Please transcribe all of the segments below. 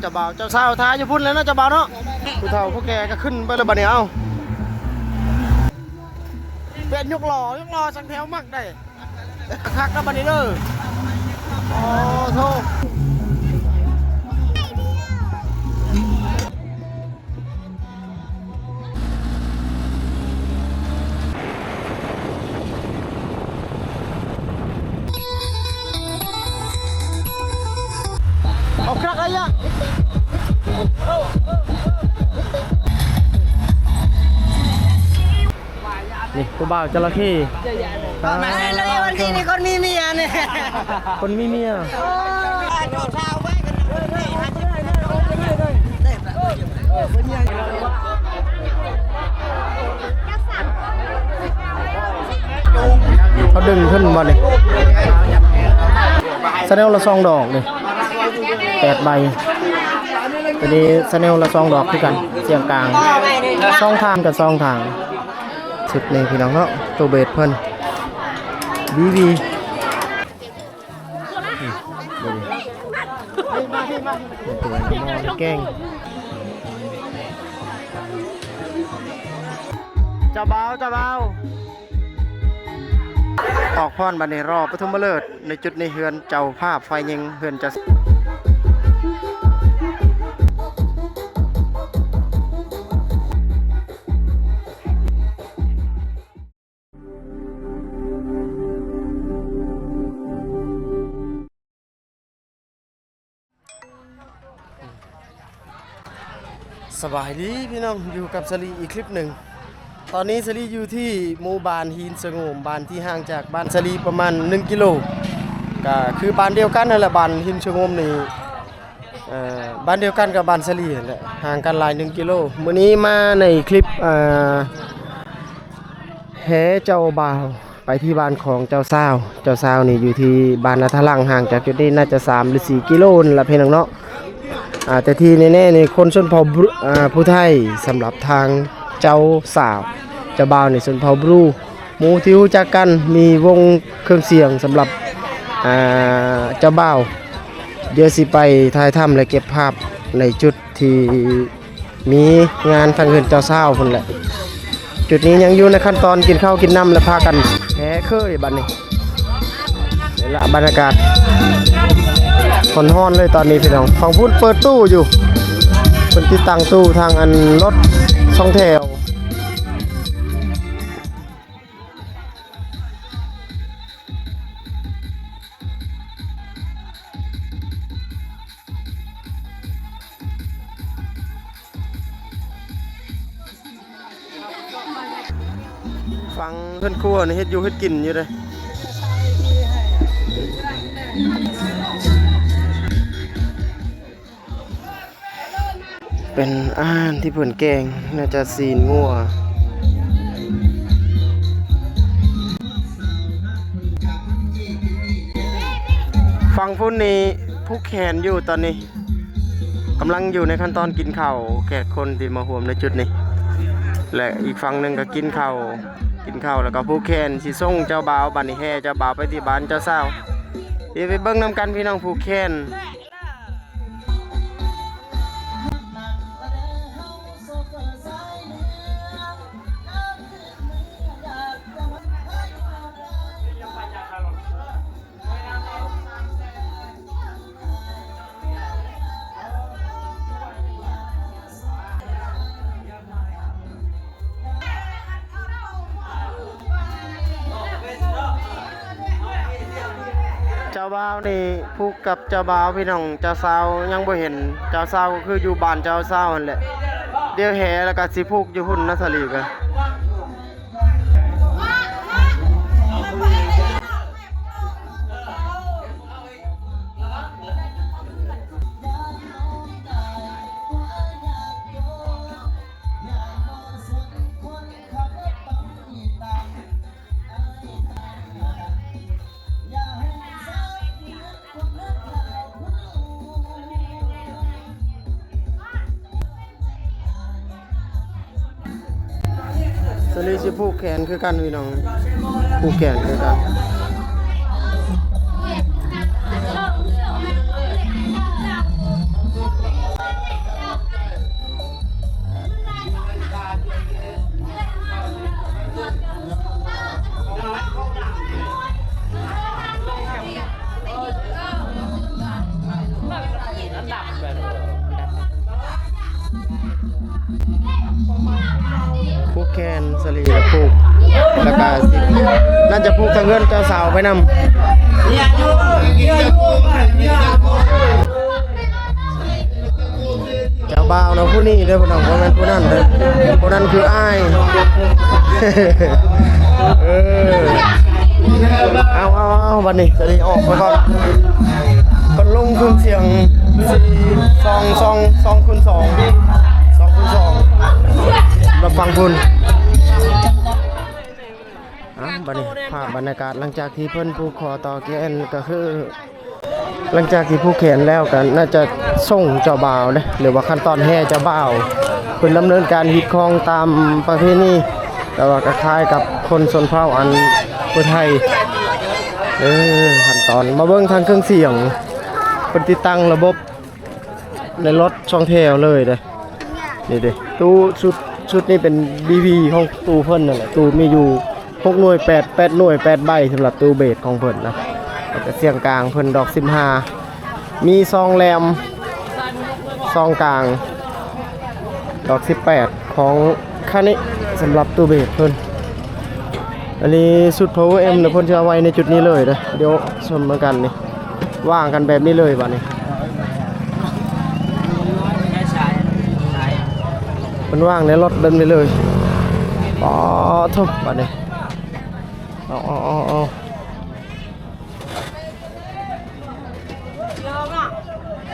ເຈົ້າບ່າວເຈົ້າສາວຖ້າຢູ່ພຸ້ນແລ້ວເນາະ ເຈົ້າບ່າວເນາະ. ຜູ້ເຖົ້າຜູ້ແກ່ກໍຂຶ້ນໄປແລ້ວບັດນີ້. ເອົາ ເປັນຍົກລໍ້ ຍົກລໍ້ສັງແຖວມັກໄດ້. ຄັກໆ ນະບັດນີ້ເດີ. ໂອ້ໂທ ເອົາຄັກໄອ້ຍະ ນີ້ຜູ້ບ່າວຈະລະເຂັ້. ມາແລ້ວ ວັນທີນີ້ຄົນມີເມຍນີ້ ຄົນມີເມຍ. ເຂົາດຶງຂຶ້ນບໍ່ນີ້? ຊາແນວລະສອງດອກນີ້ ແປດໃບ. ໂຕນີ້ຊາແນວລະສອງດອກຄືກັນ ສຽງກາງ ສອງທາງກັບສອງທາງ. ຊຸດນີ້ພີ່ນ້ອງເນາະ ໂຕເບສເພິ່ນ ວີວີ ນີ້ ເບິ່ງ ແກງ ເຈົ້າບ່າວ ເຈົ້າບ່າວ ອອກພອນບັດນີ້ ລໍປະຖົມມະເລີກໃນຈຸດນີ້ ເຮືອນເຈົ້າພາບຝ່າຍຍິງ ເຮືອນເຈົ້າ ສະບາຍດີພີ່ນ້ອງ ຢູ່ກັບສາລີອີກຄລິບໜຶ່ງ. ຕອນນີ້ສາລີຢູ່ທີ່ໝູ່ບ້ານຫີນສະໂງມ ບ້ານທີ່ຫ່າງຈາກບ້ານສາລີປະມານໜຶ່ງກິໂລ ກະຄືບ້ານດຽວກັນຫັ້ນແຫຼະ ບ້ານຫີນສະໂງມນີ້ ເອີ ບ້ານດຽວກັນກັບບ້ານສາລີຫັ້ນແຫຼະ ຫ່າງກັນຫຼາຍໜຶ່ງກິໂລ. ມື້ນີ້ມາໃນຄລິບ ເອີ ແຫ່ເຈົ້າບ່າວໄປທີ່ບ້ານຂອງເຈົ້າສາວ. ເຈົ້າສາວນີ້ຢູ່ທີ່ບ້ານນາທະຫຼັງ ຫ່າງຈາກຈຸດນີ້ໜ້າຈະສາມຫຼືສີ່ກິໂລນີ້ລະພີ່ນ້ອງເນາະ. ອາ ແຕ່ທີ່ແນ່ໆນີ້ຄົນຊົນເຜົ່າ ອາ ຜູ້ໄທ ສຳລັບທາງເຈົ້າສາວ ເຈົ້າບ່າວນີ້ຊົນເຜົ່າບຣູ. ໝູ່ທີ່ຮູ້ຈັກກັນ ມີວົງເຄື່ອງສຽງສຳລັບ ອາ ເຈົ້າບ່າວ. ດຽວຊິໄປຖ່າຍທຳ ແລະ ເກັບພາບໃນຈຸດທີ່ມີງານທາງເຮືອນເຈົ້າສາວພຸ້ນແຫຼະ. ຈຸດນີ້ຍັງຢູ່ໃນຂັ້ນຕອນກິນເຂົ້າກິນນ້ຳ ແລະ ພາກັນແຫ່ເຄີຍບັດນີ້. ນີ້ລະບັນຍາກາດຮ້ອນໆເລີຍຕອນນີ້ພີ່ນ້ອງ. ຝັ່ງພຸ້ນເປີດຕູ້ຢູ່ ເພິ່ນຕິດຕັ້ງຕູ້ທາງອັນລົດສອງແຖວ. ຝັ່ງເຮືອນຄົວນີ້ເຮັດຢູ່ເຮັດກິນຢູ່ເດ້. ເປັນອາຫານທີ່ເພິ່ນແກງ ໜ້າຈະຊີ້ນງົວ. ຝັ່ງພຸ້ນນີ້ຜູກແຂນຢູ່ຕອນນີ້ ກຳລັງຢູ່ໃນຂັ້ນຕອນກິນເຂົ້າ ແຂກຄົນທີ່ມາຮ່ວມໃນຈຸດນີ້ ແລະ ອີກຝັ່ງໜຶ່ງກໍກິນເຂົ້າ ກິນເຂົ້າແລ້ວກໍຜູກແຂນ ຊິສົ່ງເຈົ້າບ່າວ ບັດນີ້ແຫ່ເຈົ້າບ່າວໄປທີ່ບ້ານເຈົ້າສາວ. ດຽວໄປເບິ່ງນຳກັນພີ່ນ້ອງ ຜູກແຂນ. ເຈົ້າບ່າວນີ້ຜູກກັບເຈົ້າບ່າວພີ່ນ້ອງ ເຈົ້າສາວຍັງບໍ່ເຫັນ. ເຈົ້າສາວກໍຄືຢູ່ບ້ານເຈົ້າສາວຫັ້ນແຫຼະ. ດຽວແຫ່ແລ້ວກໍຊິຜູກຢູ່ພຸ້ນນະ ສາລີກະ. ສາລີຊິຜູກແຂນຄືກັນພີ່ນ້ອງ ຜູກແຂນຄືກັນ. ຜູກແຂນສາລີແລ້ວຜູກ ແລ້ວກະຊິ ໜ້າຈະຜູກທາງເຮືອນເຈົ້າສາວໄປນຳ. ເຈົ້າບ່າວເນາະ ຜູ້ນີ້ເດີພີ່ນ້ອງ ບໍ່ແມ່ນຜູ້ນັ້ນເດີ ຜູ້ນັ້ນຄືອ້າຍ. ເອີ ເອົາ ເອົາ ເອົາ ບັດນີ້ສາລີອອກໄປກ່ອນ. ເພິ່ນລົງເຄື່ອງສຽງ ສອງ ສອງ ສອງຄູນສອງ ສອງຄູນສອງ ແບບຝັ່ງພຸ້ນ. ອ່ະ ບັດນີ້ພາບບັນຍາກາດຫຼັງຈາກທີ່ເພິ່ນຜູກຄໍຕໍ່ແຂນ ກໍຄືຫຼັງຈາກທີ່ຜູກແຂນແລ້ວ ກໍໜ້າຈະສົ່ງເຈົ້າບ່າວເດ້ ຫຼືວ່າຂັ້ນຕອນແຫ່ເຈົ້າບ່າວ ເພິ່ນດຳເນີນການຮີດຄອງຕາມປະເພນີ ແຕ່ວ່າກໍຄ້າຍກັບຄົນຊົນເຜົ່າອັນຜູ້ໄທ. ເອີ ຂັ້ນຕອນ ມາເບິ່ງທາງເຄື່ອງສຽງ ເພິ່ນຕິດຕັ້ງລະບົບ ໃນລົດສອງແຖວເລີຍເດ້. ນີ້ເດ້ ຕູ້ຊຸດ ຊຸດນີ້ເປັນ ບີບີ ຂອງຕູ້ເພິ່ນນັ້ນແຫຼະ. ຕູ້ມີຢູ່ຫົກໜ່ວຍ ແປດ ແປດໜ່ວຍ ແປດໃບ ສຳລັບຕູ້ເບສຂອງເພິ່ນນະ. ແລ້ວກະສຽງກາງເພິ່ນດອກສິບຫ້າ ມີຊອງແຫຼມ ຊອງກາງ ດອກສິບແປດ ຂອງຄານິ ສຳລັບຕູ້ເບສເພິ່ນ. ອັນນີ້ຊຸດ Power M ນະ ເພິ່ນຈະເອົາໄວ້ໃນຈຸດນີ້ເລີຍເດີ. ດຽວຊົມນຳກັນນີ້ ວາງກັນແບບນີ້ເລີຍບາດນີ້ ເພິ່ນວາງໃນລົດແບບນີ້ເລີຍ. ປາໂທ້ ບາດນີ້ ເອົາ ເອົາ ເອົາ ເອົາ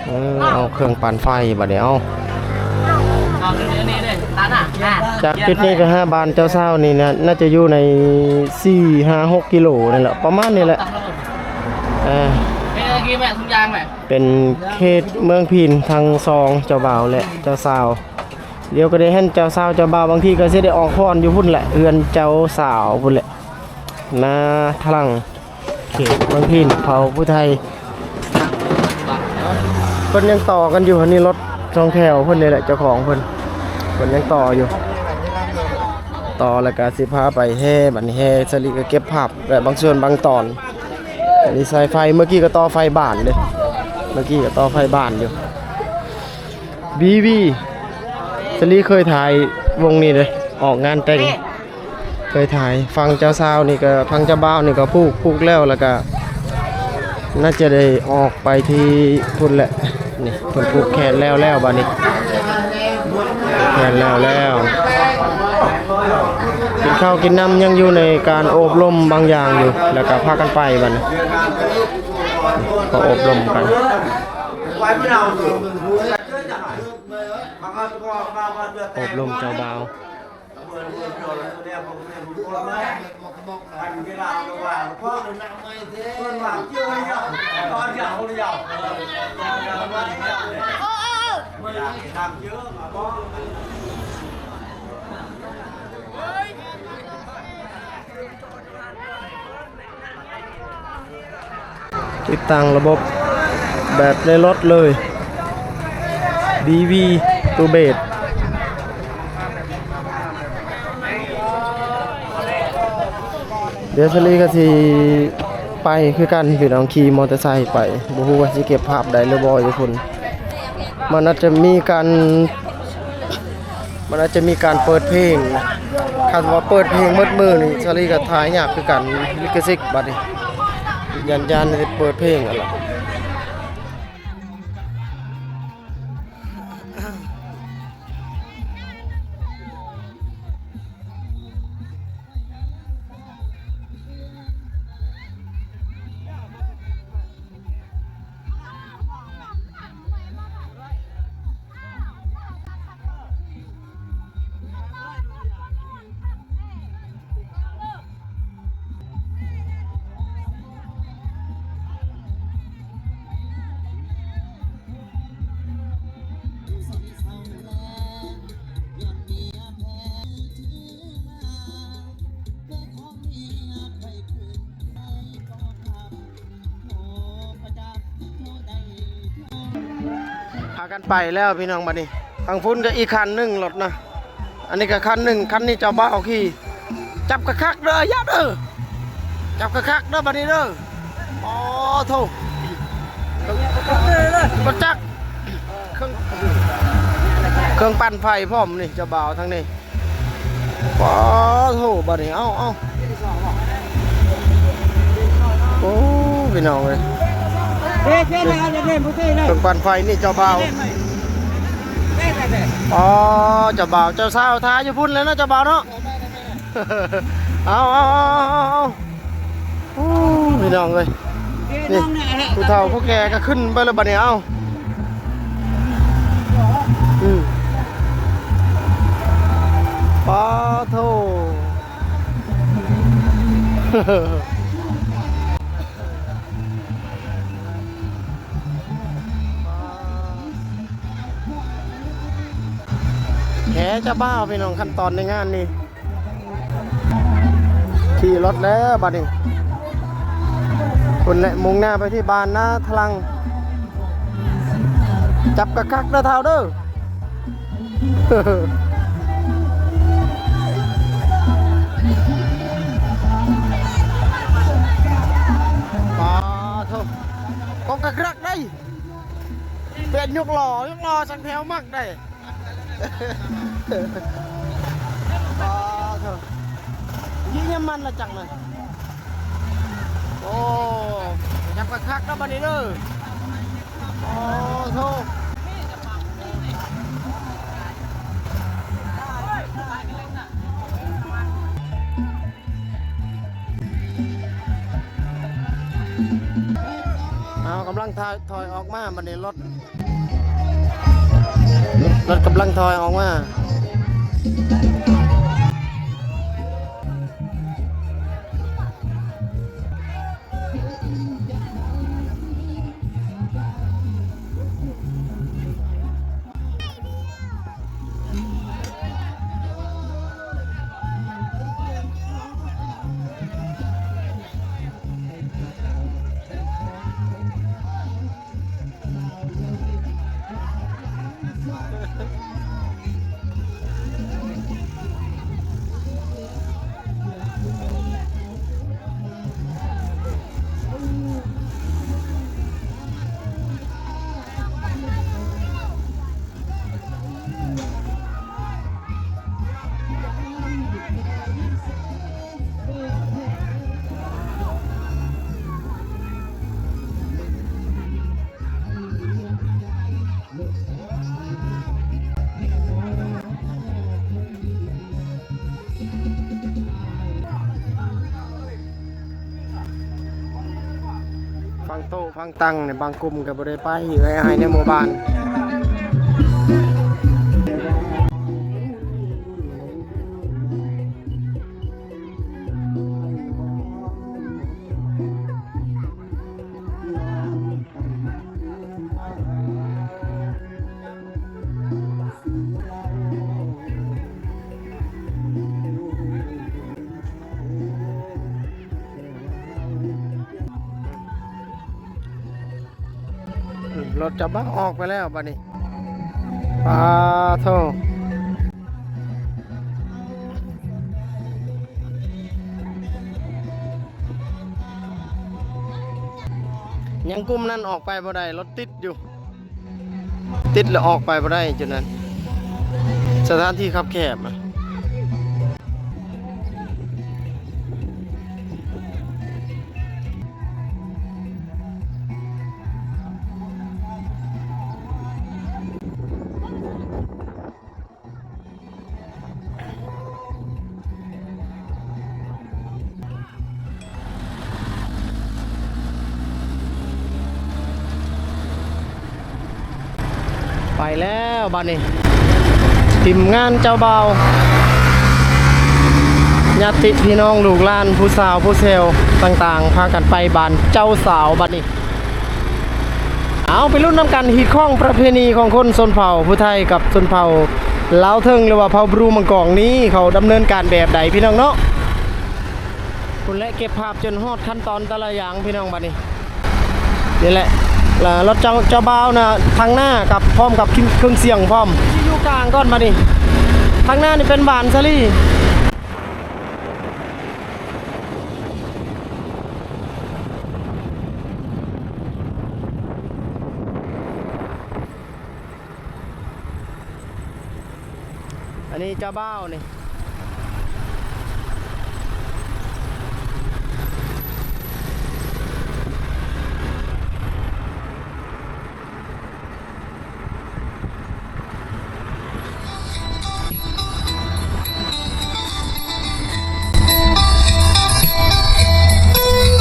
ເອີ ເອົາເຄື່ອງປັ່ນໄຟບາດນີ້ ເອົາ ຈາກຈຸດນີ້ໄປຫາບ້ານເຈົ້າສາວນີ້ນະ ໜ້າຈະຢູ່ໃນສີ່ຫ້າຫົກກິໂລນີ້ແຫຼະ ປະມານນີ້ແຫຼະ. ເອີ ເປັນເຂດເມືອງພີນ ທັງສອງເຈົ້າບ່າວ ແລະ ເຈົ້າສາວ. ດຽວກໍໄດ້ເຫັນເຈົ້າສາວເຈົ້າບ່າວ ບາງທີກໍຊິໄດ້ອອກຟ້ອນຢູ່ພຸ້ນແຫຼະ ເຮືອນເຈົ້າສາວພຸ້ນແຫຼະ ນາທະລັງ ເຂດເມືອງພີນ ເຜົ່າຜູ້ໄທ. ເພິ່ນຍັງຕໍ່ກັນຢູ່ ອັນນີ້ລົດສອງແຖວເພິ່ນນີ້ແຫຼະ ເຈົ້າຂອງເພິ່ນ ເພິ່ນຍັງຕໍ່ຢູ່ ຕໍ່ແລ້ວກໍຊິພາໄປແຫ່. ບັດນີ້ແຫ່ ສາລີກໍເກັບພາບໄດ້ບາງສ່ວນບາງຕອນ. ອັນນີ້ສາຍໄຟ ເມື່ອກີ້ກໍຕໍ່ໄຟບ້ານເດ້ ເມື່ອກີ້ກໍຕໍ່ໄຟບ້ານຢູ່. ບີບີ ສາລີເຄີຍຖ່າຍວົງນີ້ເດ້ ອອກງານແຕ່ງ ເຄີຍຖ່າຍ. ຝັ່ງເຈົ້າສາວນີ້ກໍ ຝັ່ງເຈົ້າບ່າວນີ້ກໍຜູກ ຜູກແລ້ວ ແລ້ວກໍໜ້າຈະໄດ້ອອກໄປທີ່ພຸ້ນແຫຼະ. ນີ້ເພິ່ນຜູກແຂນແລ້ວແລ້ວ ບາດນີ້ຜູກແຂນແລ້ວແລ້ວ ກິນເຂົ້າກິນນ້ຳ ຍັງຢູ່ໃນການໂອບລົມບາງຢ່າງຢູ່ ແລ້ວກໍພາກັນໄປ. ບາດນີ້ກໍໂອບລົມກັນ ໂອບລົມເຈົ້າບ່າວ. ຕິດຕັ້ງລະບົບແບບໃນລົດເລີຍ ບີບີ ຕູ້ເບສ. ດຽວສາລີກໍຊິໄປຄືກັນພີ່ນ້ອງ ຂີ່ມໍເຕີໄຊໄປ ບໍ່ຮູ້ວ່າຊິເກັບພາບໄດ້ຫຼືບໍ່ຢູ່ພຸ້ນ. ມັນອາດຈະມີການ ມັນອາດຈະມີການເປີດເພງນະ. ຄັນວ່າເປີດເພງໝົດມື້ນີ້ ສາລີກໍຖ່າຍຍາກຄືກັນ ລິຂະສິດບາດນີ້ ຢ້ານ ຢ້ານຊິເປີດເພງຫັ້ນລະ. ພາກັນໄປແລ້ວພີ່ນ້ອງ ບາດນີ້. ທາງພຸ້ນກໍອີກຄັນໜຶ່ງລົດນະ ອັນນີ້ກໍຄັນໜຶ່ງ ຄັນນີ້ເຈົ້າບ່າວຂີ່. ຈັບຄັກໆເດີ ຢ່າເດີ ຈັບຄັກໆເດີ ບາດນີ້ເດີ. ອໍ ໂທ້ ລົດຈັກ ເຄື່ອງ ເຄື່ອງ ເຄື່ອງປັ່ນໄຟພ້ອມນີ້ ເຈົ້າບ່າວທາງນີ້. ປາໂທ້ ບາດນີ້ ເອົາ ເອົາ ໂອ້ ພີ່ນ້ອງເອີຍ ເອີ ເຄື່ອງປັ່ນໄຟນີ້ເຈົ້າບ່າວ ອໍ ເຈົ້າບ່າວ ເຈົ້າສາວຖ້າຢູ່ພຸ້ນແລ້ວເນາະ ເຈົ້າບ່າວເນາະ. ເອົາ ເອົາ ໂອ້ ພີ່ນ້ອງເອີຍ ນີ້ ຜູ້ເຖົ້າຜູ້ແກ່ກໍຂຶ້ນໄປແລ້ວບາດນີ້ ເອົາ ອືມ ປາໂທ້ ແຫ່ເຈົ້າບ່າວ ພີ່ນ້ອງ ຂັ້ນຕອນໃນງານນີ້. ຂີ່ລົດແລ້ວບາດນີ້ ພຸ້ນແຫຼະ ມຸ່ງໜ້າໄປທີ່ບ້ານນາທະລັງ. ຈັບຄັກໆເດີເຖົ້າເດີ ປາໂທ້ ກົບຄັກໆໄດ໋ ເປັນຍົກລໍ້ ຍົກລໍ້ສັງແຖວມັກໄດ໋. ອໍ ເທີ ຍິງຍາມມັນລະຈັກນະ. ໂອ້ ຈັບຄັກໆເດີບາດນີ້ເດີ. ອໍ ໂທ້ ເອົາ ກຳລັງຖອຍ ຖອຍອອກມາບາດນີ້ ລົດ ລົດກຳລັງຖອຍອອກມາ. ຟັງໂຕະຟັງຕັ່ງນີ້ ບາງກຸ່ມກໍບໍ່ໄດ້ໄປ ເອື້ອຍອ້າຍໃນໝູ່ບ້ານ. ລົດຈະບັກອອກໄປແລ້ວບາດນີ້. ປາໂທ້ ຍັງກຸ່ມນັ້ນອອກໄປບໍ່ໄດ້ ລົດຕິດຢູ່ ຕິດແລ້ວອອກໄປບໍ່ໄດ້ຈຸດນັ້ນ ສະຖານທີ່ຄັບແຄບ. ໄປແລ້ວບາດນີ້ ທີມງານເຈົ້າບ່າວ ຍາດຕິພີ່ນ້ອງລູກຫຼານ ຜູ້ສາວຜູ້ແຊວຕ່າງໆ ພາກັນໄປບ້ານເຈົ້າສາວບາດນີ້. ເອົາ ໄປລຸ້ນນຳກັນ ຮີດຄອງປະເພນີຂອງຄົນຊົນເຜົ່າຜູ້ໄທກັບຊົນເຜົ່າລາວເທິງ ຫຼືວ່າເຜົ່າບຣູມັງກອງນີ້ ເຂົາດຳເນີນການແບບໃດພີ່ນ້ອງເນາະ. ພຸ້ນແຫຼະ ເກັບພາບຈົນຮອດຂັ້ນຕອນແຕ່ລະຢ່າງພີ່ນ້ອງ ບາດນີ້ ນີ້ແຫຼະ ລະລົດເຈົ້າ ເຈົ້າບ່າວນະ ທາງໜ້າກັບ ພ້ອມກັບເຄື່ອງສຽງພ້ອມ ຢູ່ກາງກ່ອນບາດນີ້ ທາງໜ້ານີ້ເປັນບ້ານສາລີ. ເ ອັນນີ້ເຈົ້າບ່າວນີ້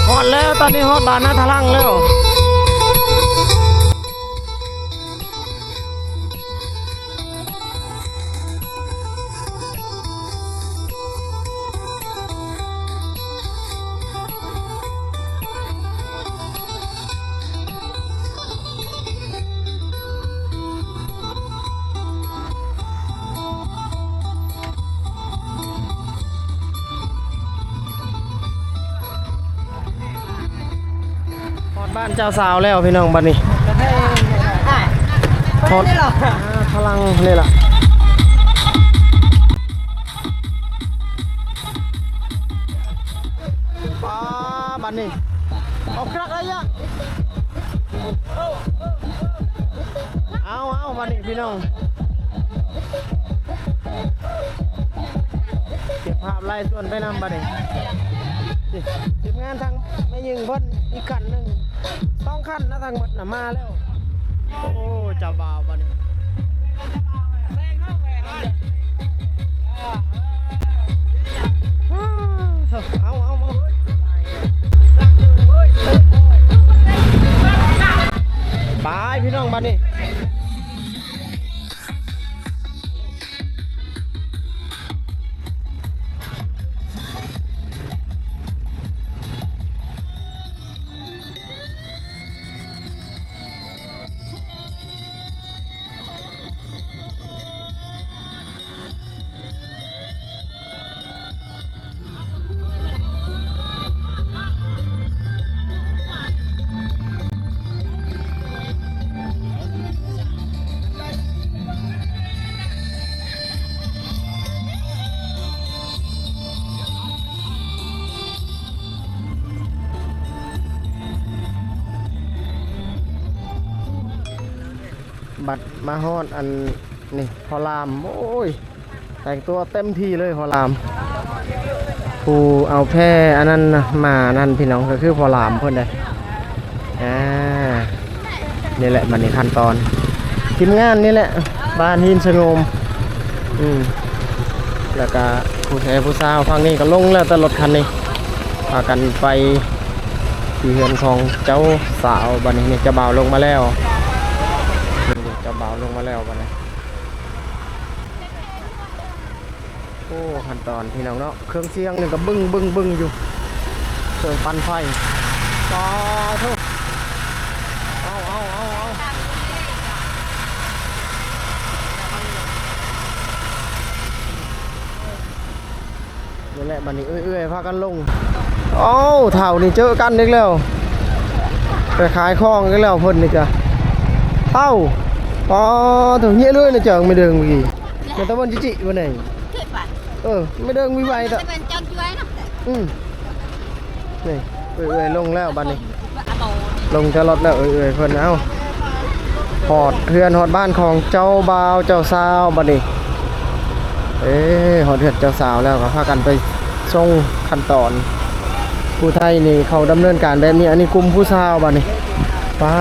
ຮອດແລ້ວ ຕອນນີ້ຮອດບ້ານນາທະລັງແລ້ວ. ຮອດບ້ານເຈົ້າສາວແລ້ວພີ່ນ້ອງ ບັດນີ້ຮອດ ອ່າ ທະລັງນີ້ລະ. ປ້າ ບັດນີ້ອອກຄັກໄດ້ຍະ. ເອົາ ເອົາ ບັດນີ້ພີ່ນ້ອງ ເກັບພາບລາຍສ່ວນໄປນຳບັດນີ້. ທີມງານທາງແມ່ຍິງເພິ່ນອີກຄັນໜຶ່ງ ສອງຄັນນະ ທັງໝົດນະ ມາແລ້ວ. ໂອ້ ເຈົ້າບ່າວບັດນີ້ ເອົາ ເອົາ ເອົາ ໄປພີ່ນ້ອງບັດນີ້. ບັດມາຮອດອັນນີ້ ພໍ່ລາມ ໂອ້ຍ ແຕ່ງຕົວເຕັມທີ່ເລີຍພໍ່ລາມ. ຜູ້ເອົາແພອັນນັ້ນມານັ້ນພີ່ນ້ອງ ກໍຄືພໍ່ລາມເພິ່ນເດ້. ອ່າ ນີ້ແຫຼະ ບັດນີ້ຂັ້ນຕອນທີມງານນີ້ແຫຼະ ບ້ານຫີນສະໂງມ ອືມ ແລ້ວກະຜູ້ແຊຜູ້ສາວຝັ່ງນີ້ກໍລົງແລ້ວ ແຕ່ລົດຄັນນີ້ ພາກັນໄປທີ່ເຮືອນຂອງເຈົ້າສາວ. ບັດນີ້ ນີ້ເຈົ້າບ່າວລົງມາແລ້ວ ນີ້ເຈົ້າບ່າວລົງມາແລ້ວບັດນີ້. ໂອ້ ຂັ້ນຕອນພີ່ນ້ອງເນາະ ເຄື່ອງສຽງນີ້ກໍບຶ້ງໆໆຢູ່ ເຄື່ອງປັ່ນໄຟ. ປາໂທ້ ເອົາ ເອົາ ເອົາ ເອົາ ນີ້ແຫຼະ ບັດນີ້ເອື້ອຍໆພາກັນລົງ. ເອົ້າ ເຖົ້ານີ້ເຈີກັນອີກແລ້ວ ໄປຂາຍຂອງອີກແລ້ວເພິ່ນນີ້ກະ. ເຖົ້າ ປາໂທ້ ເຍເລີຍນະ ເຈີແມ່ເດີງເມື່ອກີ້ ແມ່ນຕາເວັນຈິຈິບໍ່ແນ່. ເອີ ແມ່ເດີງມີໄວຕະ ອືມ. ນີ້ ເອື້ອຍໆລົງແລ້ວບັດນີ້ ລົງຈາກລົດແລ້ວ ເອື້ອຍໆເພິ່ນ. ເອົ້າ ຮອດເຮືອນຮອດບ້ານຂອງເຈົ້າບ່າວເຈົ້າສາວບັດນີ້. ເອີ ຮອດເຮືອນເຈົ້າສາວແລ້ວກໍພາກັນໄປສົ່ງຂັ້ນຕອນ. ຜູ້ໄທນີ້ເຂົາດຳເນີນການແບບນີ້. ອັນນີ້ກຸ່ມຜູ້ສາວບັດນີ້. ປາ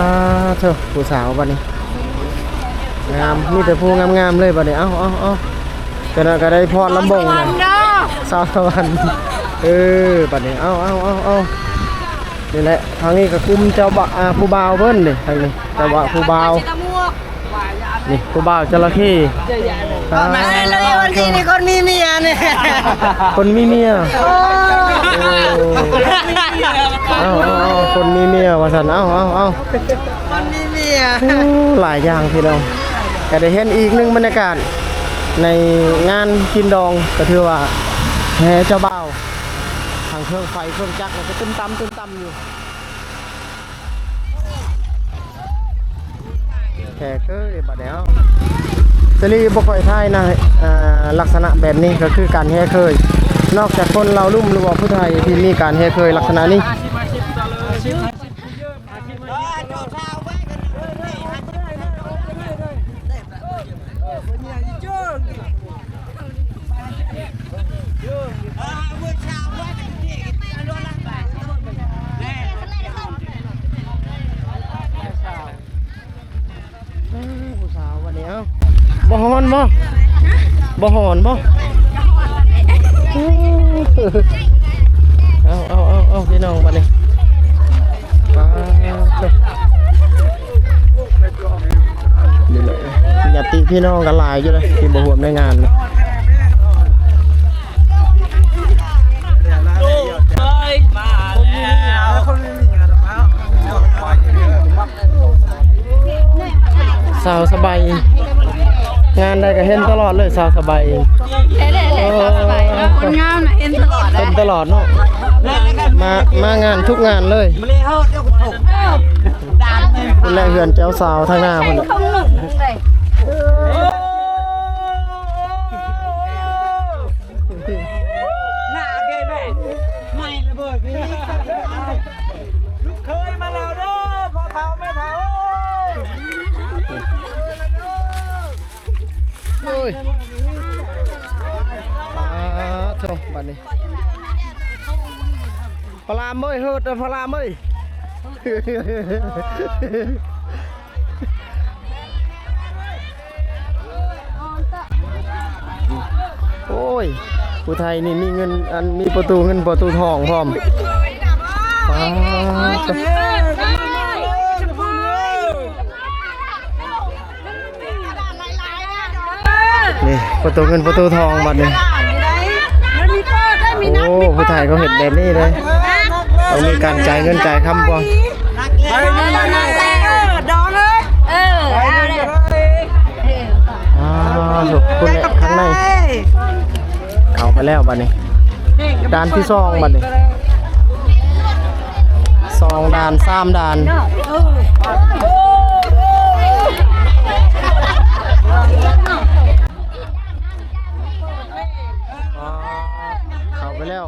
ໂທ້ ຜູ້ສາວບັດນີ້ ງາມ ມີແຕ່ຜູ້ງາມໆເລີຍບັດນີ້. ເອົາ ເອົາ ເອົາ ເຈົ້ານັ້ນກໍໄດ້ພອນລຳບົງນະ ສາວສະຫວັນ. ເອີ ບັດນີ້ ເອົາ ເອົາ ເອົາ ເອົາ ນີ້ແຫຼະ ທາງນີ້ກໍກຸ່ມເຈົ້າບ່າ ອ່າ ຜູ້ບ່າວເພິ່ນນີ້ ທາງນີ້ເຈົ້າບ່າວ ຜູ້ບ່າວ ນີ້ຜູ້ບ່າວຈະລະເຂັ້. ມາແລ້ວ ຄົນນີ້ນີ້ ຄົນມີເມຍນີ້ ຄົນມີເມຍ. ໂອ້ ເອົາ ເອົາ ເອົາ ຄົນມີເມຍວ່າຊັ້ນ. ເອົາ ເອົາ ເອົາ ມັນມີເມຍ. ໂອ້ ຫຼາຍຢ່າງພີ່ນ້ອງ ກໍໄດ້ເຫັນອີກໜຶ່ງບັນຍາກາດໃນງານກິນດອງ ກໍຖືວ່າແຫ່ເຈົ້າບ່າວ ທັງເຄື່ອງໄຟເຄື່ອງຈັກ ແລ້ວກໍຕຶ້ມຕຳ ຕຶ້ມຕຳຢູ່. ແຫ່ເຄີຍບັດແລ້ວ ສະລີບໍ່ຄ່ອຍຖ່າຍນະ. ອ່າ ລັກສະນະແບບນີ້ກໍຄືການແຫ່ເຄີຍ ນອກຈາກຄົນລາວລຸ່ມ ຫຼືວ່າຜູ້ໄທທີ່ມີການແຫ່ເຄີຍລັກສະນະນີ້. อ้า ผู้สาวบัดนี้ เอ้า บ่ฮ้อนบ่ บ่ฮ้อนบ่ เอ้า เอ้า เอ้า เอ้า พี่น้องบัดนี้ ป๊าด นี่แหละ ญาติพี่น้องก็หลายอยู่เลยที่บ่ร่วมในงานนะ สาวสบาย งานใดก็เห็นตลอดเลยสาวสบาย เห็นเลย สาวสบายเนาะ คนงามน่ะเห็นตลอด เห็นตลอดเนาะ มา มางานทุกงานเลย เออ และเฮือนเจ้าสาวทางหน้าพุ่นน่ะ หน้าเกแม่ ไม่ระเบิดนี่ ลูกเขยมาแล้วเด้อ พ่อเฒ่าแม่เฒ่าเอ้ย โอ้ย ปาดโธ่ บัดนี้ พระรามเอ้ย เฮิดเด้อ พระรามเอ้ย โอ้ย ผู้ไทยนี่มีเงิน อัน มีประตูเงินประตูทองพร้อม ป๊าด นี่ประตูเงินประตูทองบัดนี้ โอ้ ผู้ไทยเขาเฮ็ดแบบนี้เลย ต้องมีการจ่ายเงินจ่ายคำก่อน ดองเลย เออ เอาเลย อ่า ทุกคนเนี่ยข้างใน เข้าไปแล้วบัดนี้ ด่านที่สองบัดนี้ สองด่าน สามด่าน เข้าไปแล้ว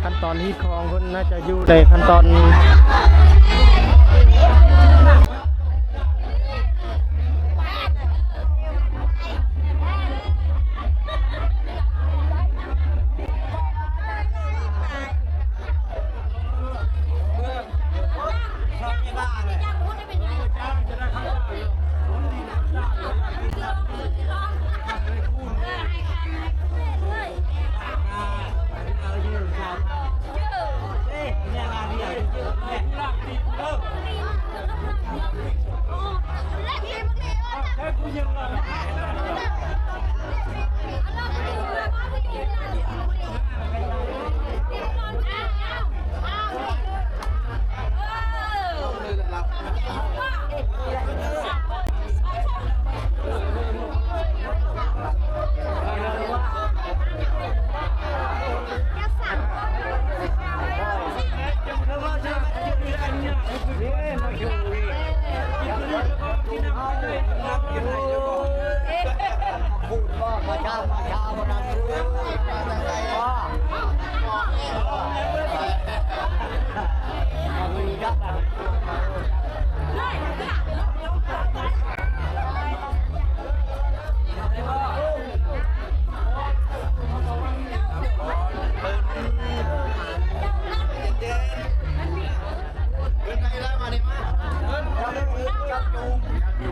ขั้นตอนฮีดคองเพิ่นน่าจะอยู่ในขั้นตอน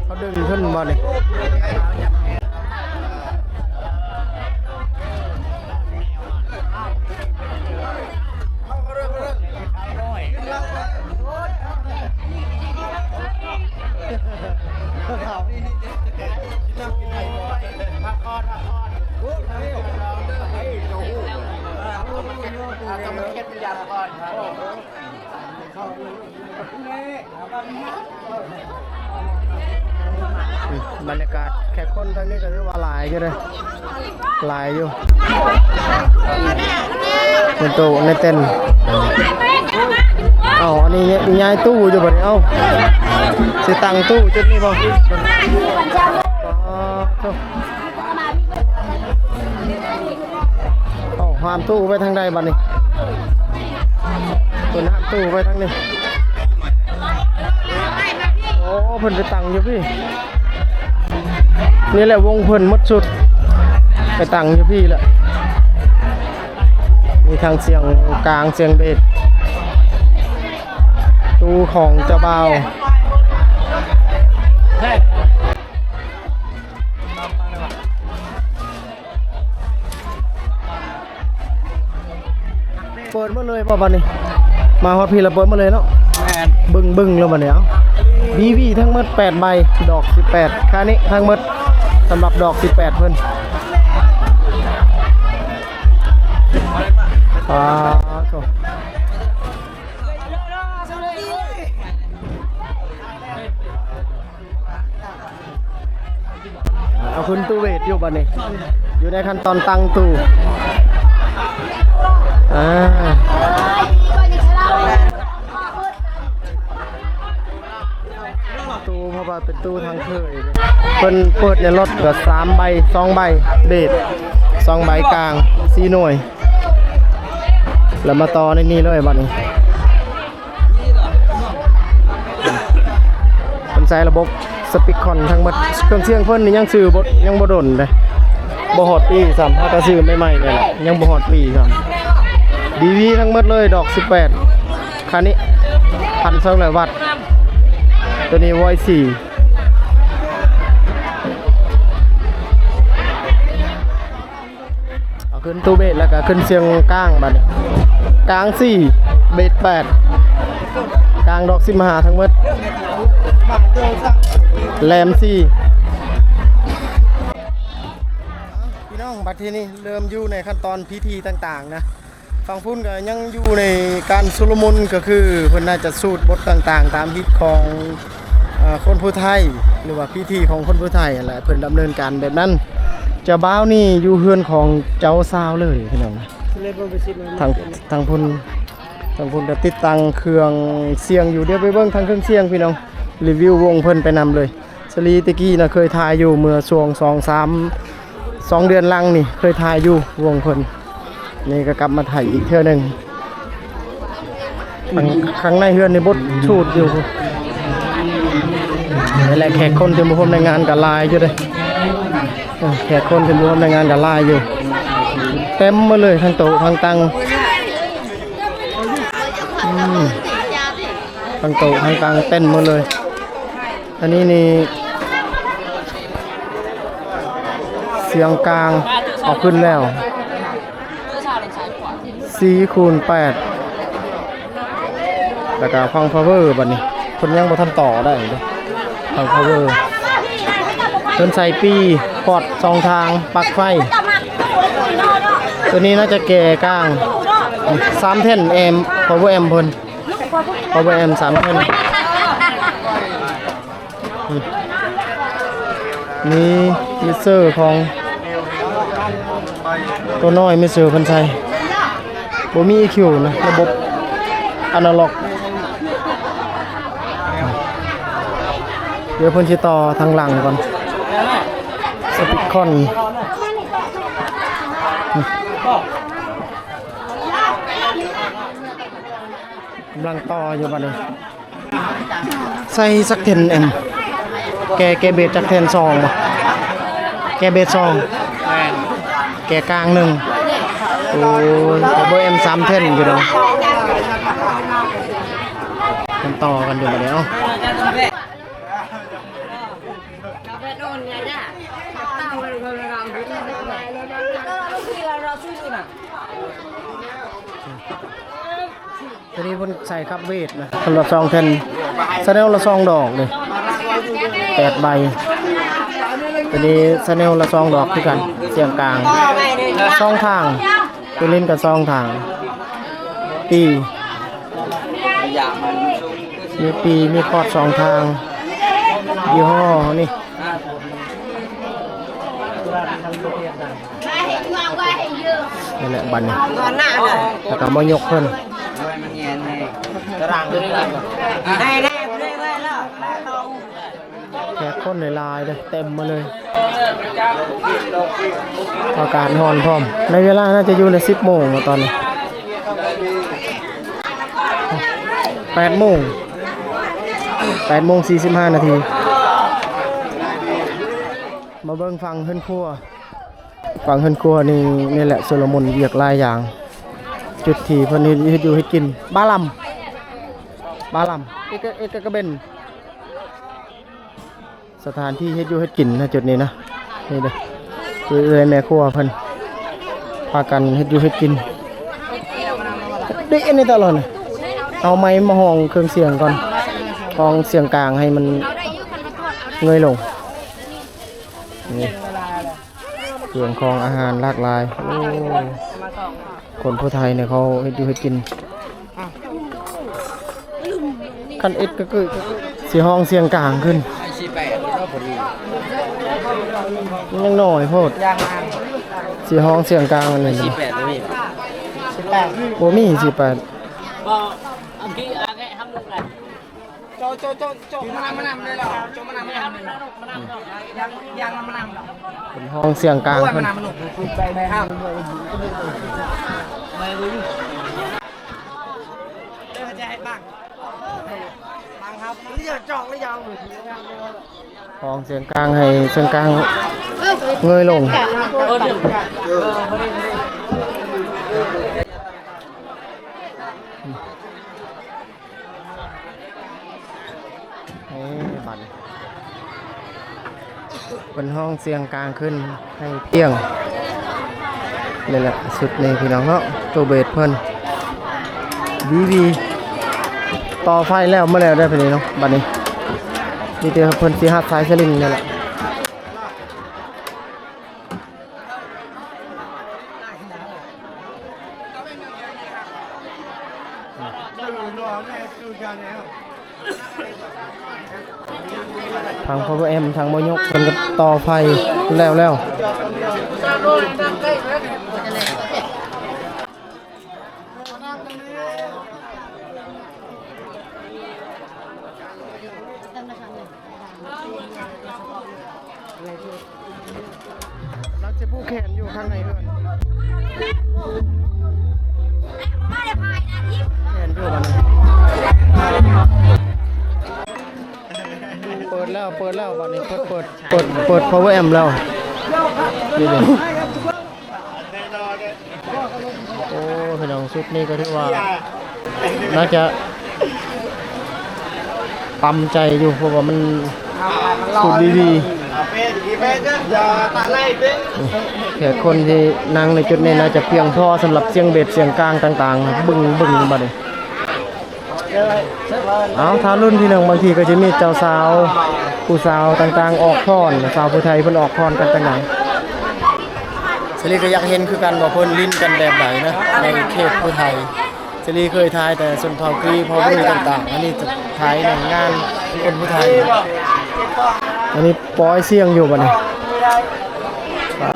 เขาดึงขึ้นบ่นี่ อาจจะมาเก็บยาก่อนครับ ອືມ ບັນຍາກາດແຂກຄົນທາງນີ້ກໍຖືວ່າຫຼາຍຢູ່ເດ້ ຫຼາຍຢູ່ ເປັນໂຕໃນເຕັນ. ເອົ້າ ອັນນີ້ຍ້າຍຕູ້ຢູ່ບັດນີ້ ເອົ້າ ຊິຕັ້ງຕູ້ຈຸດນີ້ບໍ່? ອໍ ໂທ້. ເອົ້າ ຫາມຕູ້ໄປທາງໃດບັດນີ້? ເພິ່ນຫາມຕູ້ໄປທາງນີ້. ໂອ້ ເພິ່ນໄປຕັ້ງຢູ່ພີ້. ນີ້ແຫຼະວົງເພິ່ນໝົດຊຸດ ໄປຕັ້ງຢູ່ພີ້ແຫຼະ. ມີທັງສຽງກາງ ສຽງເບສ ຕູ້ຂອງເຈົ້າບ່າວ. ເປີດໝົດເລີຍບໍ່ບັດນີ້? ມາຮອດພີ້ລະເປີດໝົດເລີຍເນາະ. ແມ່ນ ບຶ້ງໆ ແລ້ວບັດນີ້. ເອົ້າ ບີບີທັງໝົດແປດໃບ ດອກສິບແປດ ຄານິທັງໝົດ ສຳລັບດອກສິບແປດເພິ່ນ. ປາໂທ້. ເອົາຂຶ້ນຕູ້ເວດຢູ່ບັດນີ້ ຢູ່ໃນຂັ້ນຕອນຕັ້ງຕູ້. ອ່າ ຕູ້ ເພາະວ່າເປັນຕູ້ທາງເຄີຍ ເພິ່ນເປີດໃນລົດກໍສາມໃບ ສອງໃບເບດ ສອງໃບກາງ ສີ່ໜ່ວຍ ແລ້ວມາຕໍ່ໃນນີ້ເລີຍບັດນີ້. ເພິ່ນໃຊ້ລະບົບສະປີກຄອນທັງໝົດ ເຄື່ອງສຽງເພິ່ນນີ້ຍັງຊື້ບໍ່ ຍັງບໍ່ດົນເດ້ ບໍ່ຮອດປີຊ້ຳ ເຮົາກໍຊື້ໃໝ່ໆ ນີ້ແຫຼະ ຍັງບໍ່ຮອດປີຊ້ຳ. ບີບີທັງໝົດເລີຍ ດອກສິບແປດ ຄານິ ພັນສອງຮ້ອຍວັດ ໂຕນີ້ວອຍສີ່. ເອົາຂຶ້ນຕູ້ເບດ ແລ້ວກໍຂຶ້ນສຽງກາງບັດນີ້ ກາງສີ່ ເບດແປດ ກາງດອກສິບຫ້າທັງໝົດ ແຫຼມສີ່. ພີ່ນ້ອງ ບັດທີນີ້ເລີ່ມຢູ່ໃນຂັ້ນຕອນພິທີຕ່າງໆ ນະ. ຝັ່ງພຸ້ນກໍຍັງຢູ່ໃນການຊຸລະມຸນ ກໍຄືເພິ່ນໜ້າຈະສູດບົດຕ່າງໆ ຕາມຮີດຂອງ ເອີ ຄົນຜູ້ໄທ ຫຼືວ່າພິທີຂອງຄົນຜູ້ໄທຫັ້ນແຫຼະ ເພິ່ນດຳເນີນການແບບນັ້ນ. ເຈົ້າບ່າວນີ້ຢູ່ເຮືອນຂອງເຈົ້າສາວເລີຍພີ່ນ້ອງ. ທາງ ທາງພຸ້ນ ທາງພຸ້ນກໍຕິດຕັ້ງເຄື່ອງສຽງຢູ່. ດຽວໄປເບິ່ງທາງເຄື່ອງສຽງພີ່ນ້ອງ ຣີວິວວົງເພິ່ນໄປນຳເລີຍ. ສາລີແຕ່ກີ້ນະ ເຄີຍຖ່າຍຢູ່ເມື່ອຊ່ວງສອງສາມ ສອງເດືອນຫຼັງນີ້ ເຄີຍຖ່າຍຢູ່ວົງເພິ່ນ ນີ້ກໍກັບມາຖ່າຍອີກເທື່ອໜຶ່ງ. ຂ້າງ ຂ້າງໃນເຮືອນນີ້ບົດສູດຢູ່. ນີ້ແຫຼະ ແຂກຄົນທີ່ມາຮ່ວມໃນງານກໍຫຼາຍຢູ່ເດ້. ເອີ ແຂກຄົນທີ່ມາຮ່ວມໃນງານກໍຫຼາຍຢູ່ ເຕັມໝົດເລີຍ ທັງໂຕະທັງຕັ່ງ ອືມ ທັງໂຕະທັງຕັ່ງເຕັມໝົດເລີຍ. ອັນນີ້ນີ້ ສຽງກາງເອົາຂຶ້ນແລ້ວ ສີ່ຄູນແປດ ແລ້ວກໍຟັງພາວເວີ ບັດນີ້ເພິ່ນຍັງບໍ່ທັນຕໍ່ໄດ້ເດ້. ຟັງພາວເວີເພິ່ນໃສ່ປີ ພອດສອງທາງ ປັກໄຟ. ຕົວນີ້ໜ້າຈະແກ່ກາງ ສາມແທ່ນແອມ ພາວເວີແອມເພິ່ນ ພາວເວີແອມສາມແທ່ນ. ອືມ ມີມິກເຊີຂອງ ຕົວນ້ອຍມິກເຊີເພິ່ນໃສ່ ບໍ່ມີອີຄິວນະ ລະບົບອານາລັອກ. ດຽວເພິ່ນຊິຕໍ່ທາງຫຼັງກ່ອນ ສະປີກຄອນ ກຳລັງຕໍ່ຢູ່ບັດນີ້. ໃສ່ຈັກແທ່ນແອມ ແກ່ ແກ່ເບສຈັກແທ່ນ ສອງບໍ່? ແກ່ເບສສອງ ແມ່ນ ແກ່ກາງໜຶ່ງ. ໂອ້ຍ ພາວເວີແອມສາມແທ່ນຢູ່ດອກ. ມັນຕໍ່ກັນຢູ່ບັດນີ້ ເອົ້າ. ຕົວນີ້ເພິ່ນໃສ່ຄັບເວດນະ ຄົນລະສອງແຜ່ນ ແຊນແນວລະສອງດອກເດ້ ແປດໃບ. ຕົວນີ້ແຊນແນວລະສອງດອກຄືກັນ ສຽງກາງສອງທາງ ຕົວຫຼິ້ນກໍສອງທາງ ປີ ມີປີ ມີຄອດສອງທາງ. ຍີ່ຫໍ້ນີ້ ນີ້ແຫຼະບັດນີ້ ແລ້ວກໍມາຍົກເພິ່ນ ແຂກຄົນຫຼາຍໆເດ້ ເຕັມມາເລີຍ ອາກາດຮ້ອນພ້ອມ ໃນເວລາໜ້າຈະຢູ່ໃນສິບໂມງຕອນນີ້ ແປດໂມງ ແປດໂມງສີ່ສິບຫ້ານາທີ ມາເບິ່ງຝັ່ງເຮືອນຄົວ ຝັ່ງເຮືອນຄົວນີ້ ນີ້ແຫຼະ ຊຸນລະມຸນວຽກຫຼາຍຢ່າງ ຈຸດທີ່ເພິ່ນເຮັດ ເຮັດຢູ່ເຮັດກິນ ບາລຳ ບາລຳ ເອກະ ເອກະກະເບັນ ສະຖານທີ່ເຮັດຢູ່ເຮັດກິນນະ ຈຸດນີ້ນະ ນີ້ເດ້ ຄືເອື້ອຍແມ່ຄົວເພິ່ນ ພາກັນເຮັດຢູ່ເຮັດກິນ ເດ້ ອັນນີ້ຕະຫຼອດນະ ເອົາໄມມາຮ້ອງເຄື່ອງສຽງກ່ອນ ຮ້ອງສຽງກາງໃຫ້ມັນເງີຍລົງ ນີ້ ເຄື່ອງຂອງອາຫານຫຼາກຫຼາຍ ໂອ້ ຄົນຜູ້ໄທນີ້ເຂົາເຮັດຢູ່ເຮັດກິນ ຄັນເອັດກະກຶ ຊິຮ້ອງສຽງກາງຂຶ້ນ ສີ່ແປດ ມັນຍັງໜ້ອຍໂພດ ຊິຮ້ອງສຽງກາງອັນນີ້ ສີ່ແປດ ບໍ່ມີ ສີ່ແປດ ບໍ່ມີ ສີ່ແປດ ເປັນຫ້ອງສຽງກາງເພິ່ນ ຫ້ອງສຽງກາງໃຫ້ສຽງກາງເງີຍລົງ ເອີ ບັດນີ້ເພິ່ນຮ້ອງສຽງກາງຂຶ້ນໃຫ້ປ່ຽງ ນີ້ແຫຼະ ຊຸດນີ້ພີ່ນ້ອງເນາະ ໂຕເບດເພິ່ນ ວີວີ ຕໍ່ໄຟແລ້ວມາແລ້ວເດີ ບັດນີ້ເນາະ ບັດນີ້ມີແຕ່ເພິ່ນຊິຮັດສາຍສະລິງນີ້ແຫຼະ. ທາງພາວເວີແອັມ ທາງໝໍຍົກ ເພິ່ນກໍຕໍ່ໄຟແລ້ວແລ້ວ. ກຳລັງຊິຜູກແຂນຢູ່ຂ້າງໃນເຮືອນ ແຂນຢູ່ບັດນີ້ ເປີດແລ້ວ ເປີດແລ້ວ ບັດນີ້ເພິ່ນເປີດ ເປີດ ເປີດພາວເວີແອັມແລ້ວ ນີ້ເດ້. ໂອ້ ພີ່ນ້ອງ ຊຸດນີ້ກໍຖືວ່າໜ້າຈະປຳໃຈຢູ່ ເພາະວ່າມັນສຸດດີໆ ແຂກຄົນທີ່ນັ່ງໃນຈຸດນີ້ໜ້າຈະພຽງພໍສຳລັບສຽງເບດສຽງກາງຕ່າງໆ ບຶ້ງໆ ບັດນີ້. ເອົາ ຖ້າລຸ້ນພີ່ນ້ອງ ບາງທີກໍຈະມີເຈົ້າສາວ ຜູ້ສາວຕ່າງໆອອກຟ້ອນ ສາວຜູ້ໄທເພິ່ນອອກຟ້ອນກັນຕ່າງໆ ສາລີກໍຢາກເຫັນຄືກັນວ່າເພິ່ນຫຼິ້ນກັນແບບໃດນະ ໃນເຂດຜູ້ໄທ ສາລີເຄີຍຖ່າຍແຕ່ຊົນເຜົ່າກຣີ ເຜົ່າບຣູຕ່າງໆ ອັນນີ້ຈະຖ່າຍໃນງານຄົນຜູ້ໄທ ອັນນີ້ປ່ອຍສຽງຢູ່ບັດນີ້ ປາ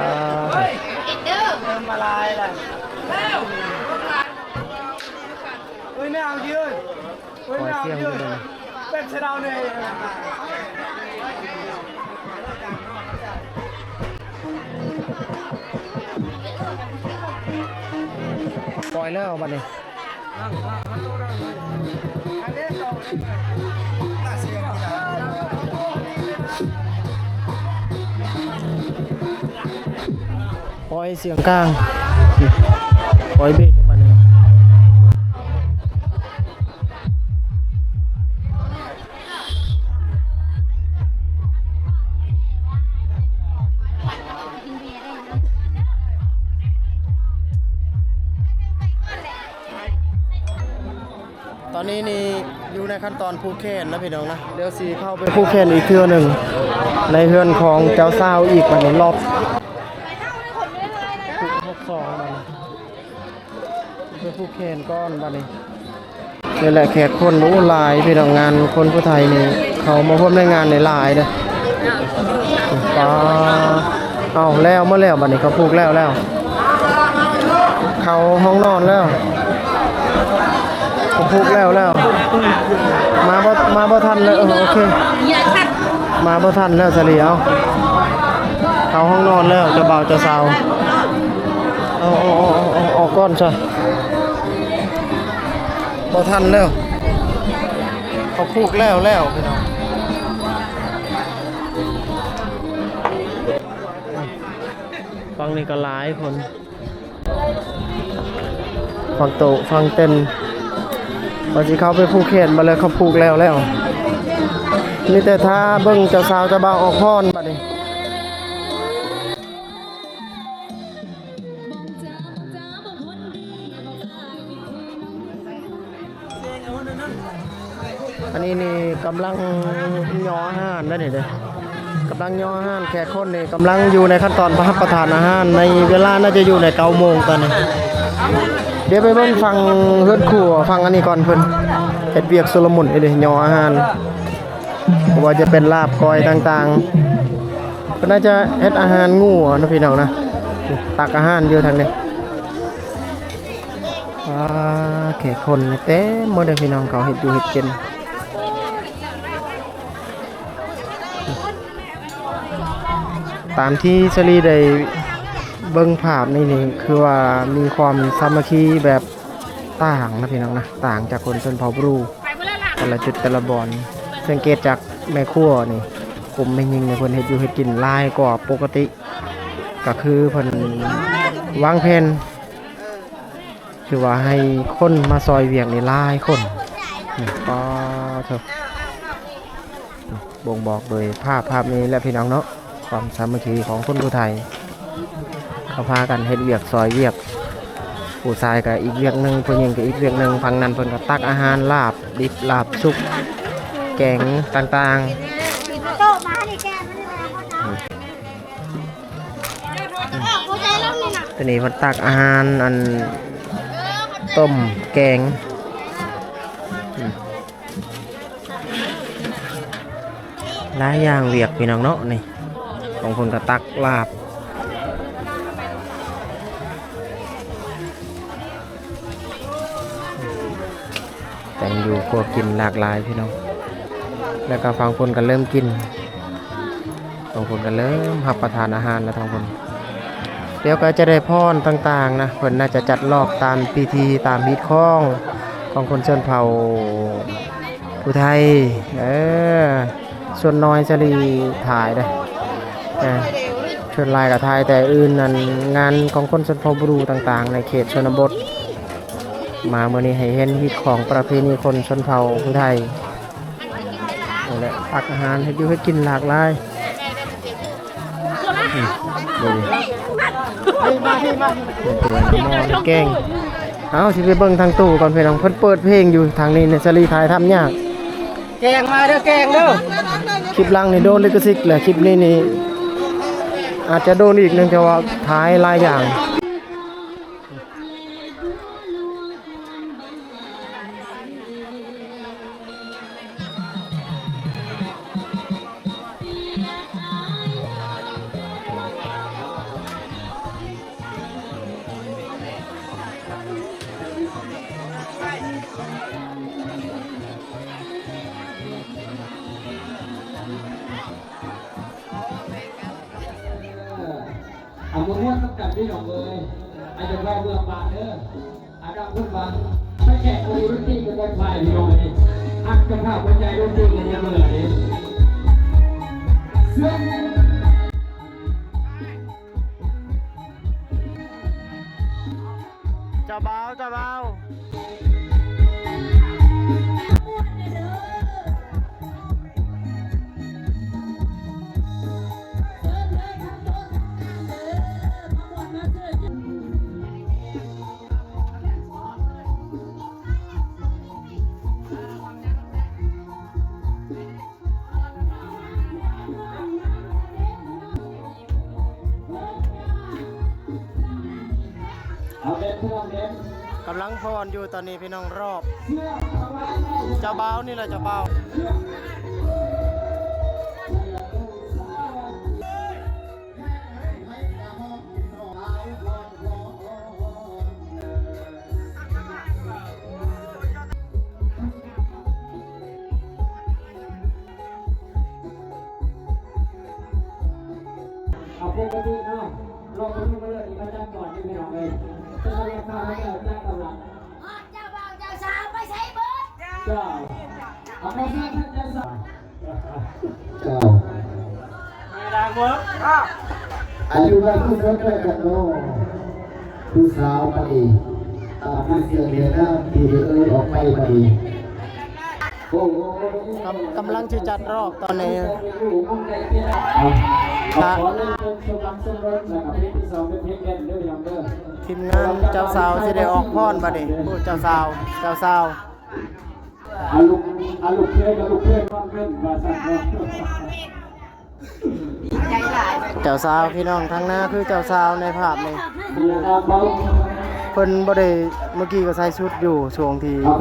ປ່ອຍແລ້ວບັດນີ້ ປ່ອຍສຽງກາງ ປ່ອຍເບດບັດນີ້. ຕອນນີ້ນີ້ຢູ່ໃນຂັ້ນຕອນຜູກແຂນນະພີ່ນ້ອງນະ ດຽວຊິເຂົ້າໄປຜູກແຂນອີກເທື່ອໜຶ່ງ ໃນເຮືອນຂອງເຈົ້າສາວອີກ ບັດນີ້ລອບ ຫົກສອງ ບັດນີ້ ໄປຜູກແຂນກ່ອນບັດນີ້. ນີ້ແຫຼະແຂກຄົນ ໂອ້ ຫຼາຍພີ່ນ້ອງ. ງານຄົນຜູ້ໄທນີ້ ເຂົາມາຮ່ວມໃນງານນີ້ຫຼາຍເດ້. ປາ ເອົາ ແລ້ວໝົດແລ້ວ ບັດນີ້ເຂົາຜູກແລ້ວແລ້ວ ເຂົ້າຫ້ອງນອນແລ້ວ ເຂົາຜູກແລ້ວແລ້ວ ມາບໍ່ ມາບໍ່ທັນເລີຍ. ເອີ ໂອເຄ ມາບໍ່ທັນແລ້ວສາລີ. ເອົາ ເຂົ້າຫ້ອງນອນແລ້ວ ເຈົ້າບ່າວເຈົ້າສາວ. ເອົາ ເອົາ ເອົາ ເອົາ ອອກກ່ອນຊະ. ບໍ່ທັນແລ້ວ ເຂົາຜູກແລ້ວແລ້ວພີ່ນ້ອງ. ຝັ່ງນີ້ກໍຫຼາຍຄົນ ຝັ່ງໂຕະຝັ່ງເຕັນ ວ່າຊິເຂົ້າໄປຜູກແຂນ ບັດແລ້ວເຂົາຜູກແລ້ວແລ້ວ. ມີແຕ່ຖ້າເບິ່ງເຈົ້າສາວເຈົ້າບ່າວອອກພອນບັດນີ້. ອັນນີ້ນີ້ກຳລັງຍໍອາຫານເດ້ນີ້ເດ້ ກຳລັງຍໍອາຫານ. ແຂກຄົນນີ້ກຳລັງຢູ່ໃນຂັ້ນຕອນຮັບປະທານອາຫານ ໃນເວລາໜ້າຈະຢູ່ໃນເກົ້າໂມງຕອນນີ້. ດຽວໄປເບິ່ງຝັ່ງເຮືອນຄົວ ຝັ່ງອັນນີ້ກ່ອນ ເພິ່ນເຮັດວຽກຊຸລະມຸນອີ່ຫຼີ ຍໍອາຫານ. ບໍ່ວ່າຈະເປັນລາບກ້ອຍຕ່າງໆ ເພິ່ນໜ້າຈະເຮັດອາຫານງົວເນາະພີ່ນ້ອງນະ. ຕັກອາຫານຢູ່ທາງນີ້. ອ່າ ແຂກຄົນເຕັມໝົດເດ້ພີ່ນ້ອງ ເຂົາເຮັດຢູ່ເຮັດກິນ. ຕາມທີ່ສາລີໄດ້ເບິ່ງພາບນີ້ນີ້ ຄືວ່າມີຄວາມສາມັກຄີແບບ ຕ່າງນະພີ່ນ້ອງນະ ຕ່າງຈາກຄົນຊົນເຜົ່າບຣູ ແຕ່ລະຈຸດແຕ່ລະບ່ອນ. ສັງເກດຈາກແມ່ຄົວນີ້ ກຸ່ມແມ່ຍິງນີ້ເພິ່ນເຮັດຢູ່ເຮັດກິນຫຼາຍກວ່າປົກກະຕິ ກະຄືເພິ່ນວາງແຜນ ຄືວ່າໃຫ້ຄົນມາຊ່ອຍວຽກນີ້ຫຼາຍຄົນ. ນີ້ ປາໂທ້ ບົ່ງບອກໂດຍພາບພາບນີ້ແຫຼະພີ່ນ້ອງເນາະ ຄວາມສາມັກຄີຂອງຄົນຜູ້ໄທ ເຂົາພາກັນເຮັດວຽກຊ່ອຍວຽກ ຜູ້ຊາຍກໍອີກວຽກໜຶ່ງ ຜູ້ຍິງກໍອີກວຽກໜຶ່ງ. ຝັ່ງນັ້ນເພິ່ນກໍຕັກອາຫານ ລາບດິບ ລາບສຸກ ແກງຕ່າງໆ. ໂຕນີ້ເພິ່ນຕັກອາຫານ ອັນ ຕົ້ມ ແກງ ອືມ ຫຼາຍຢ່າງວຽກພີ່ນ້ອງເນາະ. ນີ້ ຂອງເພິ່ນກໍຕັກລາບ ແຕ່ງຢູ່ຄົວກິນຫຼາກຫຼາຍພີ່ນ້ອງ. ແລ້ວກໍຝັ່ງເພິ່ນກໍເລີ່ມກິນ ບາງຄົນກໍເລີ່ມຮັບປະທານອາຫານແລ້ວ ບາງຄົນ ດຽວກໍຈະໄດ້ພອນຕ່າງໆນະ. ເພິ່ນໜ້າຈະຈັດລອບຕາມພິທີ ຕາມຮີດຄອງຂອງຄົນຊົນເຜົ່າຜູ້ໄທ. ເອີ ສ່ວນນ້ອຍສາລີຖ່າຍເດ້ ເອີ ສ່ວນຫຼາຍກໍຖ່າຍແຕ່ອື່ນ ອັນງານຂອງຄົນຊົນເຜົ່າບຣູຕ່າງໆ ໃນເຂດຊົນນະບົດ. ມາມື້ນີ້ໃຫ້ເຫັນຮີດຄອງປະເພນີຄົນຊົນເຜົ່າຜູ້ໄທ. ໂອ້ ແລະ ຕັກອາຫານ ເຮັດຢູ່ເຮັດກິນຫຼາກຫຼາຍ. ອືມ ເບິ່ງ ໝໍ້ແກງ. ເອົາ ຊິໄປເບິ່ງທາງຕູ້ກ່ອນພີ່ນ້ອງ ເພິ່ນເປີດເພງຢູ່ທາງນີ້. ສາລີຖ່າຍທຳຍາກ. ແກງມາເດີ ແກງເດີ. ຄລິບຫຼັງນີ້ໂດນລິຂະສິດແຫຼະ ຄລິບນີ້ນີ້ອາດຈະໂດນອີກ ເນື່ອງຈາກວ່າຖ່າຍຫຼາຍຢ່າງ. ເອົາມາມ່ວນນຳກັນພີ່ນ້ອງເອີຍ. ອາດຈະເວົ້າເມື່ອປານເດີ ອັນດາເພິ່ນວ່າ ໄປແຂກຄົນອື່ນຕີກັນໄດ້ໄປພີ່ນ້ອງເອີຍ. ອັດກະພາບຫົວໃຈໂດນຕີກັນຍັງເມື່ອເດ້. ເຈົ້າບ່າວ ເຈົ້າບ່າວ. ເອົາເດັດ ເອົາເດັດ. ກຳລັງຟ້ອນຢູ່ຕອນນີ້ພີ່ນ້ອງ ຮອບເຈົ້າບ່າວນີ້ແຫຼະ ເຈົ້າບ່າວ. ເອົາປົກກະຕິເນາະ ລອງມາເບິ່ງເລີຍ ມາຈັບກ່ອນເດີພີ່ນ້ອງເອີຍ ເປັນລາຄາແລ້ວຈັດກຳລັງ ຮອດເຈົ້າບ່າວເຈົ້າສາວໄປໃສເບິດ? ເຈົ້າ ເອົາມາໃສ່ເຈົ້າສາວ ເຈົ້າ ອັນນີ້ວ່າຄືເຊີນໄປກັນເນາະ ຜູ້ສາວບັດນີ້ ຕາມເສຍງເດີນທາງທີ່ໄດ້ເອີ້ນອອກໄປບັດນີ້ ໂອ້ ກຳ ກຳລັງຊິຈັດຮອບຕອນນີ້ ອ່ະ ອ່ະ ຂໍເລີຍເຊີນສົມລັກສົມລົດ ແລ້ວກໍເພງທີສອງເປັນເພງແດນເດີພີ່ນ້ອງເດີ ທີມງານເຈົ້າສາວຊິໄດ້ອອກພອນບັດນີ້ ໂອ້ ເຈົ້າສາວ ເຈົ້າສາວ ອາລຸກ ອາລຸກເພງ ອາລຸກເພງນອນເວັນວ່າຊັ້ນເນາະ ເຈົ້າສາວພີ່ນ້ອງ ທາງໜ້າຄືເຈົ້າສາວໃນພາບນີ້ ເພິ່ນບໍ່ໄດ້ ເມື່ອກີ້ກໍໃສ່ຊຸດຢູ່ຊ່ວງທີ່ ອ່າ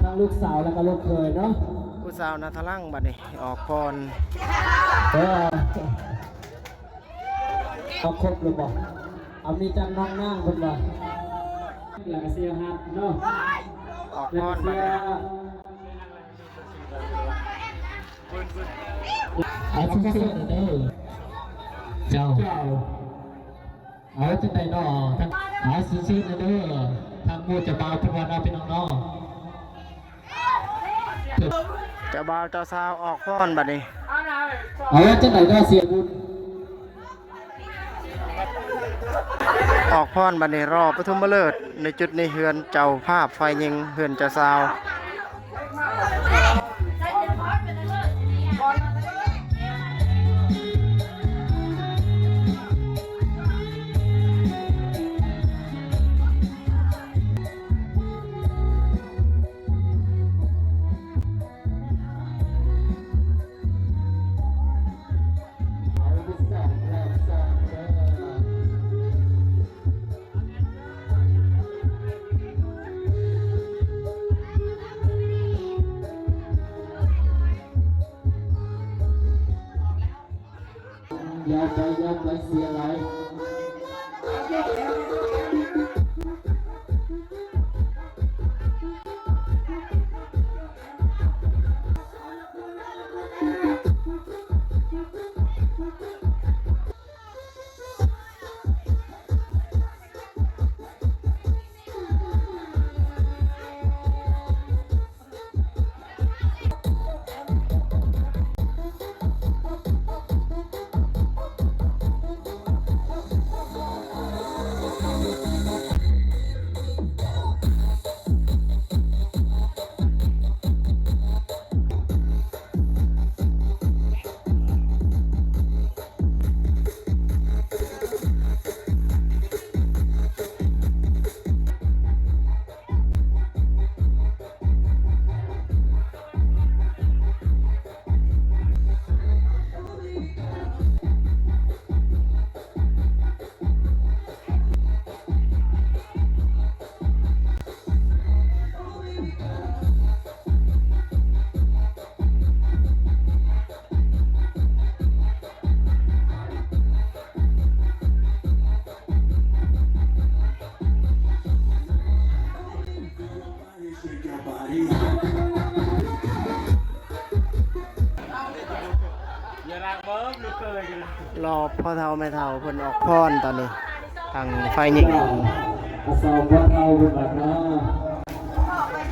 ທັງລູກສາວແລ້ວກໍລູກເຂີຍເນາະ ຜູ້ສາວໜ້າທະລັງບັດນີ້ອອກພອນ ເອີ ເອົາຄົບຫຼືບໍ່? ເອົາມີຈັກນ້ອງນາງເພິ່ນວ່າ ແລ້ວກໍເສຍຮັດເນາະ ອອກພອນບັດນີ້ ເອົາຊື່ໆເດີ ເຈົ້າ ເອົາຈັ່ງໃດເນາະ ເອົາຊື່ໆເດີ ທາງໝູ່ເຈົ້າບ່າວເພິ່ນວ່າເນາະ ພີ່ນ້ອງເນາະ. ເຈົ້າບ່າວເຈົ້າສາວອອກພອນບັດນີ້ ເອົາຈັ່ງໃດເນາະ ເສຍບຸນ ອອກພອນບັດນີ້ ລໍປະຖົມມະເລີກໃນຈຸດນີ້ ເຮືອນເຈົ້າພາບຝ່າຍຍິງ ເຮືອນເຈົ້າສາວ. ຢ່າໄປ ຢ່າໄປ ເສຍຫຼາຍ. ລໍພໍ່ເຖົ້າແມ່ເຖົ້າເພິ່ນອອກພອນຕອນນີ້ ທາງຝ່າຍຍິງ ອາສາພໍ່ເຖົ້າເພິ່ນບັດເນາະ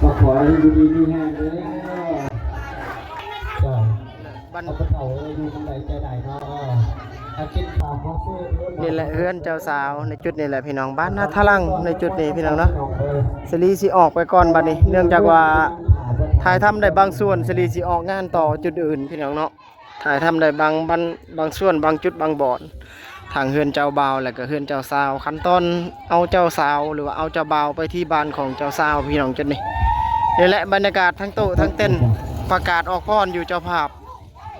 ກໍຂໍໃຫ້ຢູ່ດີມີແຮງເດີ ເຈົ້າ. ບັນ ເອົາປະເຖົ້າເອີຍ ຢູ່ທາງໃດໃຈໃດເນາະ ເອີ ຖ້າຄິດຕາມເຮົາຊື້ເດີ ນີ້ແຫຼະເຮືອນເຈົ້າສາວໃນຈຸດນີ້ແຫຼະພີ່ນ້ອງ ບ້ານນາທະລັງໃນຈຸດນີ້ພີ່ນ້ອງເນາະ. ສາລີຊິອອກໄປກ່ອນບັດນີ້ ເນື່ອງຈາກວ່າຖ່າຍທຳໄດ້ບາງສ່ວນ ສາລີຊິອອກງານຕໍ່ຈຸດອື່ນພີ່ນ້ອງເນາະ ຖ່າຍທຳໄດ້ບາງ ບາງ ບາງສ່ວນ ບາງຈຸດ ບາງບ່ອນ ທາງເຮືອນເຈົ້າບ່າວ ແລະກະເຮືອນເຈົ້າສາວ ຂັ້ນຕອນເອົາເຈົ້າສາວ ຫຼືວ່າເອົາເຈົ້າບ່າວໄປທີ່ບ້ານຂອງເຈົ້າສາວ ພີ່ນ້ອງ ຈຸດນີ້ ນີ້ແຫຼະບັນຍາກາດທັງໂຕະທັງເຕັນ ປະກາດອອກພອນຢູ່ເຈົ້າພາບ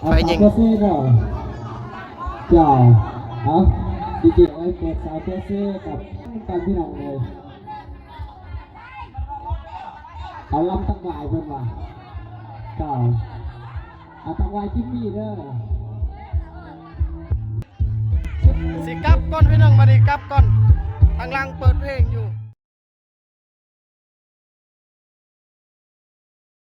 ໄຟຍິງ ເຈົ້າ ເອົາ ດີເຈອ້ອຍເປີດສາວແຄເຊກັບກັນພີ່ນ້ອງເອີຍ. ເອົາລຳຕັກບາຍເພິ່ນວ່າ ເຈົ້າ ເອົາຕັກບາຍຈິມມີເດີ. ຊິກັບກ່ອນພີ່ນ້ອງ ບັດນີ້ກັບກ່ອນ ທາງຫຼັງເປີດເພງຢູ່.